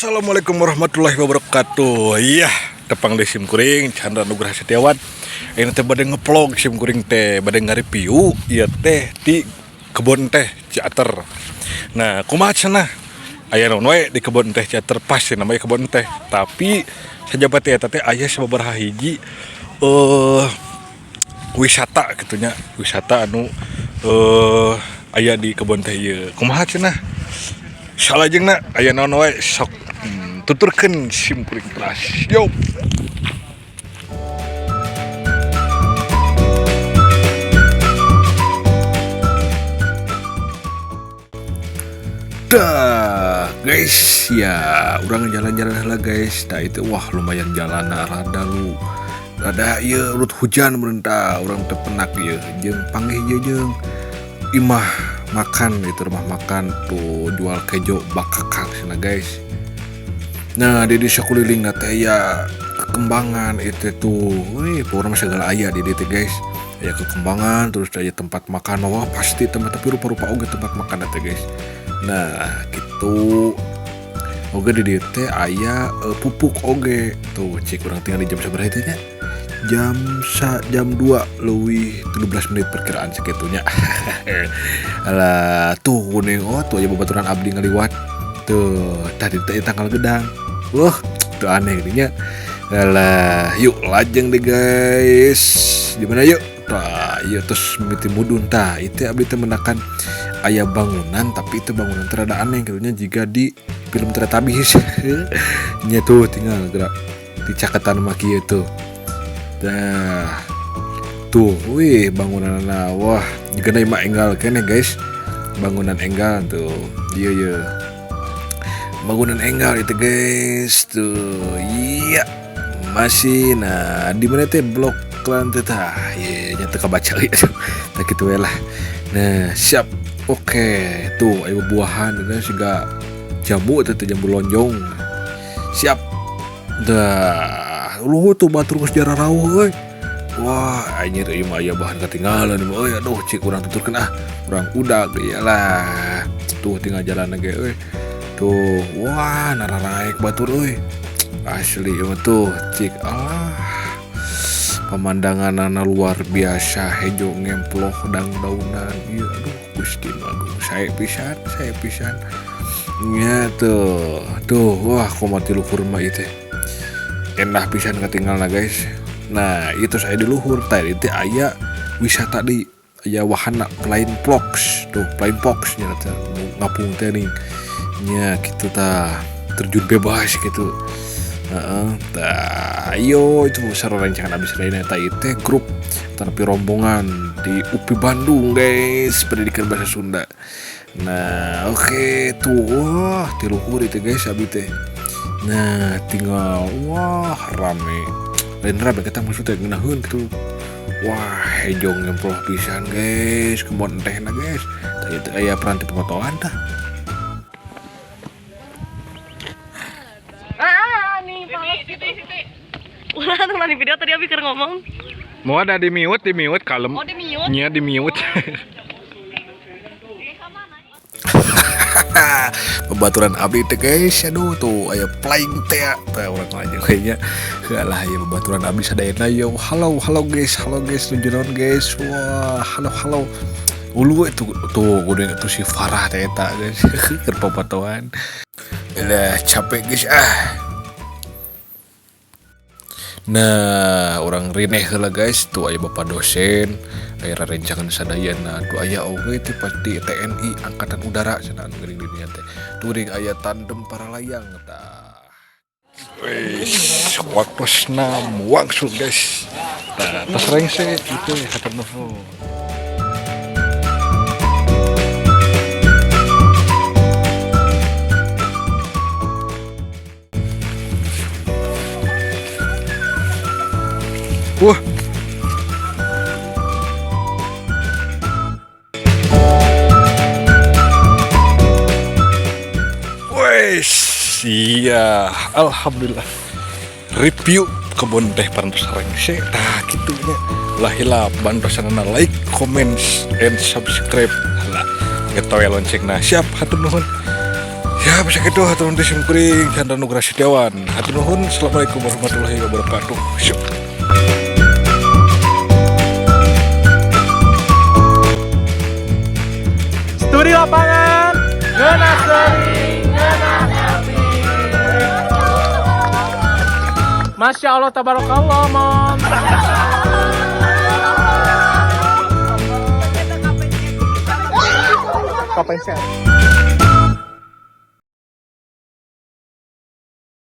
Assalamualaikum warahmatullahi wabarakatuh. Iya, tepang di sim kuring Chandra Nugraha Setiawan. Ini teh bade ngevlog sim kuring teh bade ngareview ieu teh di kebun teh Ciater. Nah, kumaha cenah? Aya naon we di kebun teh Ciater, pasti namanya kebun teh. Tapi sajabati eta teh aya sababaraha hiji wisata kitu nya, wisata anu aya di kebun teh ieu. Kumaha cenah? Salajengna aya naon wae sok tuturkeun sim kuring teras. Yo. Dah, guys, ya, urang jalan-jalan lah guys. Nah itu wah lumayan jalan rada lu. Rada ieu urut hujan merentah, urang teu penak ieu jeung panggih ieu jeung imah makan itu rumah makan tuh jual kejo bakakak sana guys. Nah di desa kuliling teh ya kekembangan itu tuh, wih pokoknya mah segala aya di dieu teh guys. Aya kekembangan terus aya tempat makan, wah pasti tempat tapi rupa-rupa oge tempat makan teh guys. Nah gitu oge di dieu teh aya pupuk oge tuh cik urang tinggal di jam sabaraha teh nya? Jam 2 leuwih 17 menit perkiraan segitunya. Alah tuh kuning, oh tuh aya babaturan abdi ngaliwat tuh tadi teh tanggal gedang. Wah tuh aneh geuning nya. Alah yuk lajeng deh guys. Di mana yuk? Tah ieu terus mimiti mudun tah itu abdi teh menakan aya bangunan tapi itu bangunan teh rada aneh kitu nya jiga di film Teletubbies. Nya tuh tinggal gerak di caketan mah kieu tuh. Nah, tuh, wih bangunanna wah jiga na mah enggal keneh guys. Bangunan enggal tuh. Iya iya. Bangunan enggal itu guys tuh. Iya. Masih nah di mana teh blok lan teh tah. Ieu nya teu kabaca ieu. Tah kitu we lah. Nah, siap. Oke, tuh aya buahan dan siga jambu teh jambu lonjong. Siap. Dah, lu tuh batur geus jararauh euy. Wah, anjir ieu mah aya bahan ketinggalan mah euy. Aduh, cik urang tuturkeun ah. Urang udag iyalah. Tuh tinggal jalan ge euy. Tuh, wah nararaek batur euy. Asli ieu mah tuh cik alah. Pemandanganana luar biasa hejo ngemploh dang-daunan. Ieu aduh Gusti nu agung sae pisan, sae pisan. Nya tuh, tuh wah kumaha ti luhur mah ieu teh. Endah pisan katinggalna guys. Nah, itu saya di luhur tadi teh aya wisata di aya wahana flying fox tuh, flying fox nya teh ngapung teh nih. Nya kitu tah, terjun bebas gitu. Heeh, tah ayo itu sarancangan abis lainnya tah ieu teh grup tapi rombongan di UPI Bandung guys, pendidikan bahasa Sunda. Nah, oke tuh wah ti luhur itu guys abi teh. Nah, tinggal wah rame. Lain rame kita maksudnya ngeunaheun gitu. Wah, hejo ngemploh pisan guys, kebon tehna guys. Tah ieu teh aya peranti pemotongan tah. Ah, nih males gitu. Ulah tuh di video tadi abi keur ngomong. Mau ada di mute kalem. Oh, di mute. Nya di mute. Pembaturan abdi teh guys, aduh tuh aya flying teh teh urang aja kayaknya. Alah ya pembaturan abdi sadayana yo. Halo halo guys, halo guys, nuju naon guys. Wah, halo halo. Ulu itu tuh kudu itu si Farah teh eta guys. Keur papatoan. Alah capek guys ah. Nah, urang rineh heula guys, tuh aya bapak dosen, aya rerencangan sadayana, tuh aya oge teh pasti TNI Angkatan Udara cenah anu geuning di dinya teh. Tuh geuning aya tandem para layang tah. Wis, waktosna wangsul guys. Tah, tos rengse itu hatur nuhun. Wah. Wes, iya, alhamdulillah. Review kebun teh parantos rengse tah kitu nya. Lah hilap bantosanana like, comment, and subscribe. Lah, geus we loncengna. Siap, hatur nuhun. Ya. Ya, bisa gitu hatur nuhun sim kuring Chandra Nugraha Setiawan. Hatur nuhun. Assalamualaikum warahmatullahi wabarakatuh. Syuk. Studi lapangan, ngeunah sering, ngeunah Masya Allah, tabarakallah, Mom. Kapan sih?